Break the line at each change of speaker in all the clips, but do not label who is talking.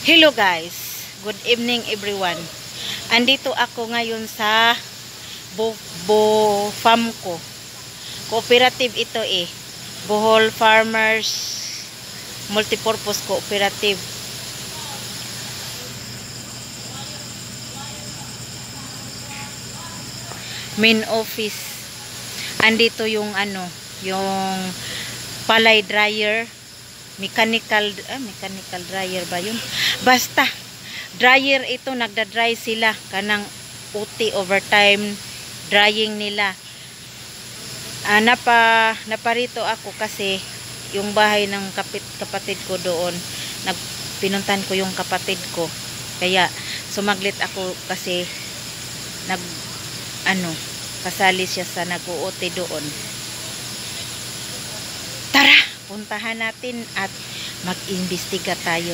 Hello guys, good evening everyone. Andito ako ngayon sa Bo Farm ko. Cooperative ito eh. Bohol Farmers Multipurpose Cooperative. Main office. Andito yung ano, yung palay dryer. Mechanical dryer ba yun? Basta, dryer ito, nagda-dry sila. Kanang OT, overtime drying nila. Naparito ako kasi yung bahay ng kapatid ko doon, pinuntahan ko yung kapatid ko. Kaya, sumaglit ako kasi kasali siya sa nag-OT doon. Tara! Puntahan natin at mag-imbestiga tayo.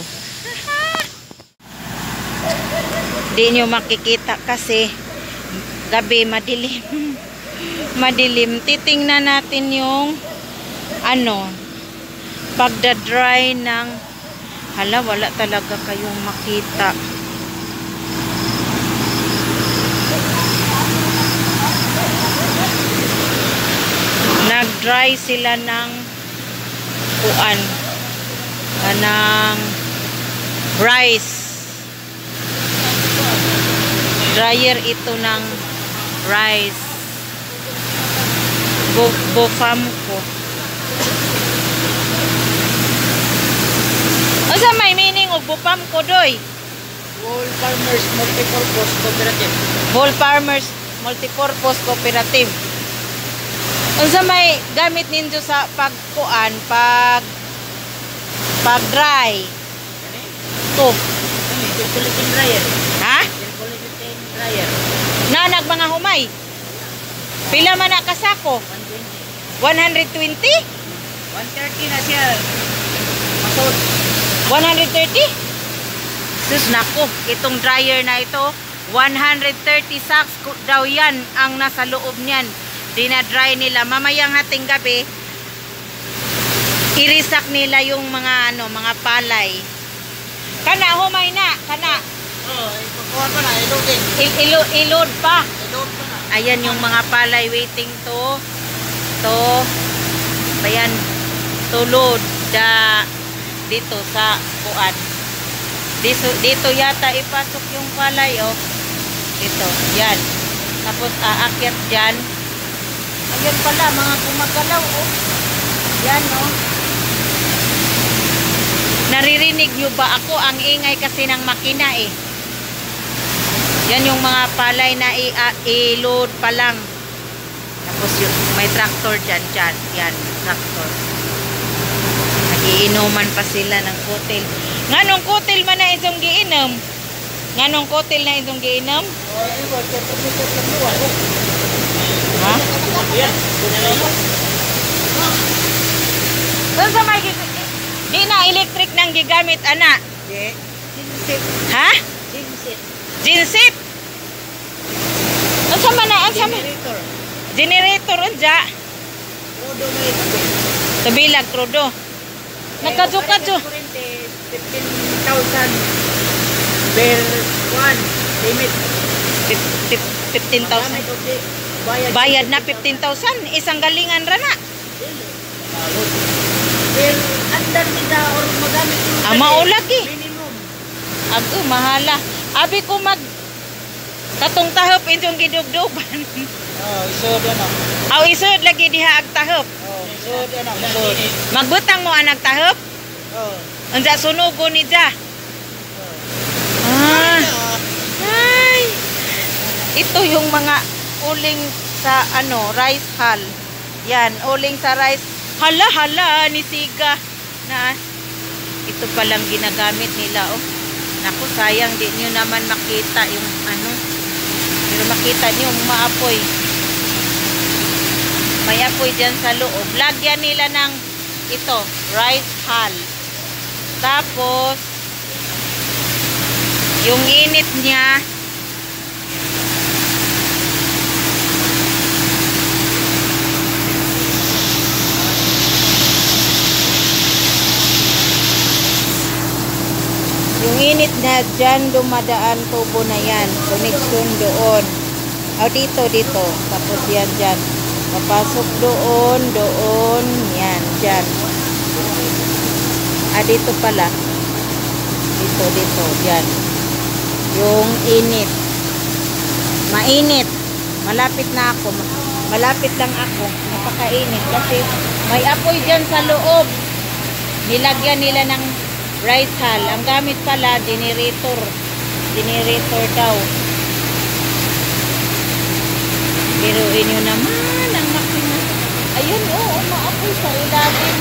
Di nyo makikita kasi gabi, madilim. Madilim. Titingnan natin yung pagda-dry ng, hala, wala talaga kayong makita. Nag-dry sila ng kuan, kanang rice. Dryer ito ng rice. Bofam ko. Unsa may meaning og bofam ko, doy?
Bohol Farmers Multipurpose Cooperative.
Bohol Farmers Multipurpose Cooperative. Unsa may gamit ninyo sa pagkuan, pag dry? To.
Circulating dryer.
Ha?
Circulating dryer.
Nanag mga humay. Pila man na kasako?
120.
120?
130 na siya. Masod.
130? Sus, nako, itong dryer na ito, 130 sacks daw yan ang nasa loob niyan. Dinadry nila. Mamayang hating gabi, irisak nila yung mga mga palay. Kana, humay na, kana.
Oh, ipakuha pa na, iloadin.
Iload pa.
I-load pa na.
Ayan yung mga palay waiting to ayan, to load dito sa kuan. Dito yata ipasok yung palay, oh. Dito, yan. Tapos aakyat dyan. Ayan pala, mga gumagalaw, oh. Yan, oh. Naririnig nyo ba ako? Ang ingay kasi ng makina, eh. Yan yung mga palay na i-load pa lang. Tapos yung may tractor dyan, dyan. Yan, tractor. Nagiinuman pa sila ng kotel. Nganong kotel man na itong giinom? Nganong kotel na itong giinom? Ha? Doon sa may di na electric nang gigamit, ana.
Genset.
Ha?
Genset.
Genset. Unsa man na? Unsa man?
Generator.
Generator unja.
Krudo may tabi.
Tabilag krudo. Nagkadyo-kadyo.
15,000 per one limit.
15,000.
Bayad,
Bayad na 15,000. Isang galingan ra na.
Per andar nila or magamit yung
Mao lagi.
Minimum.
Ago, mahala. Abi ko mag katong tahop inyong gidugdugan.
Oh, isod ano.
Aw, isod lagi diha ag tahop.
Oh, isod ano, isod.
Magbutang mo anag tahop.
Oh.
Unsa sunugo ni ja? Ah. Ay. Ito yung mga uling sa rice hull. Yan, uling sa rice. Hala hala ni siga na ito palang ginagamit nila, oh. Naku, sayang di niyo naman makita yung ano. Pero makita niyo maapoy. May apoy diyan sa loob. Lagyan nila ng ito, rice hull. Tapos yung init niya, Yung init na dyan, dumadaan tubo na yan. Connection doon. O, dito, dito. Tapos yan dyan. Papasok doon, doon. Yan, dyan. Ah, dito pala. Dito, dito. Yan. Yung init. Mainit. Malapit na ako. Malapit lang ako. Napakainit kasi may apoy dyan sa loob. Nilagyan nila ng rice hull. Ang gamit pala, generator. Generator daw. Biruin nyo naman ang makina. Ayun, oo, umaapoy sa ilalim.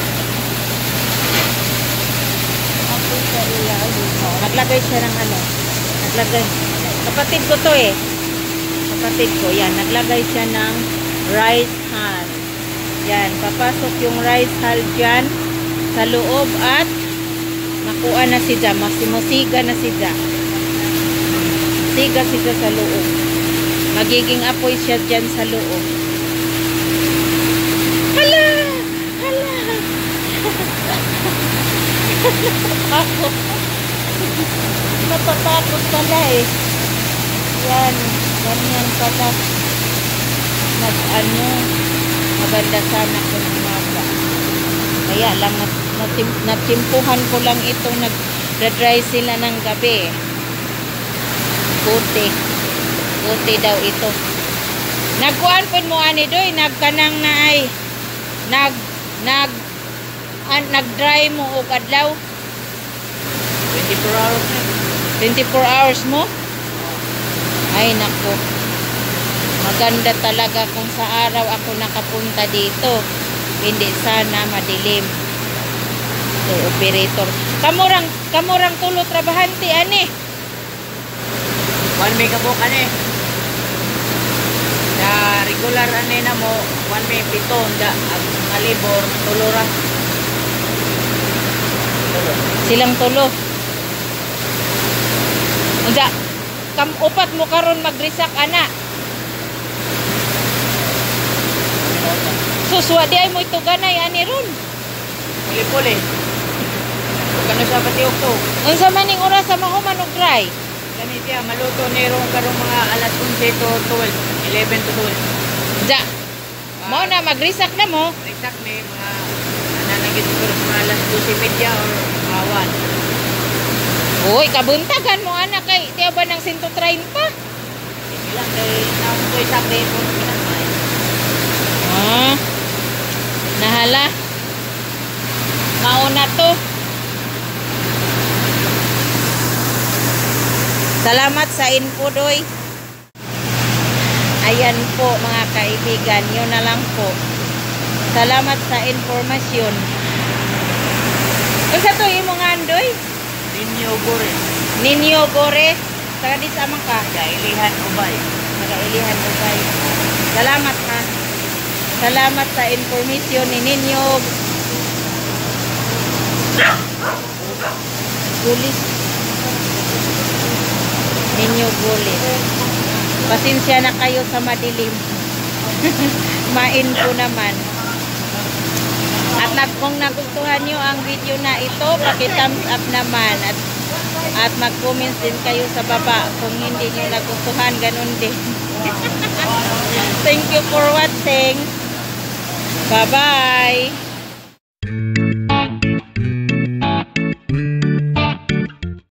Apoy sa ilalim. Oh, naglagay siya ng ano. Naglagay. Kapatid ko to eh. Kapatid ko, yan. Naglagay siya ng rice hull. Yan, papasok yung rice hull dyan sa loob at makuha na siya. Masimusiga na siya. Siga siya sa loob. Magiging apoy siya dyan sa loob. Hala! Hala! Natatakot. Natatakot pala eh. Yan. Ganyan pala. Nag-ano. Maganda sana kung umaga. Kaya lang, natsimpuhan ko lang ito. Nag-dry sila ng gabi. Puti. Puti daw ito. Nagkuan po mo ani doy, nagkanang na ay nag nag an, nag-dry mo og adlaw?
24 hours na.
24 hours mo? Ay nako. Maganda talaga kung sa araw ako nakapunta dito. Hindi sana madilim. So, operator. Kamurang tulo trabahante ani.
1 May kabuk ani. Sa regular ani na mo, 1 May 7 da ang mga labor tulo ra. Tulo.
Silang tulo. Unsa kam upat mo karon magrisak ana. Suswa di ay mo ituganay ani ron.
Puli-puli. Kano sa pati okto.
Unsa man ning oras sa mahuman og dry?
Kani siya maluto ni ron karong mga alas 11 to 12, 11 to 12.
Ja. Mao na magrisak na mo.
Risak may mga nananagit siguro sa mga alas 12:30 or mga 1.
Uy, kabuntagan mo ana kay tiya ba ng 130?
Sige lang kay naon ko isang day mo ginamay.
Ah. Nahala. Mauna to. Salamat sa info, Doy. Ayan po, mga kaibigan. Yun na lang po. Salamat sa informasyon. Unsa to imong andoy?
Ninyo Gore.
Ninyo Gore. Taga di sa ka.
Kailihan ubay.
Taga Ilihan Ubay. Salamat ha. Salamat sa informasyon ni Ninyo Gulis. Ninyo Gulis. Pasensya na kayo sa madilim. Main po naman. At kung nagustuhan nyo ang video na ito, paki-thumbs up naman. At mag-comments din kayo sa baba kung hindi nyo nagustuhan, ganun din. Thank you for watching. Bye-bye.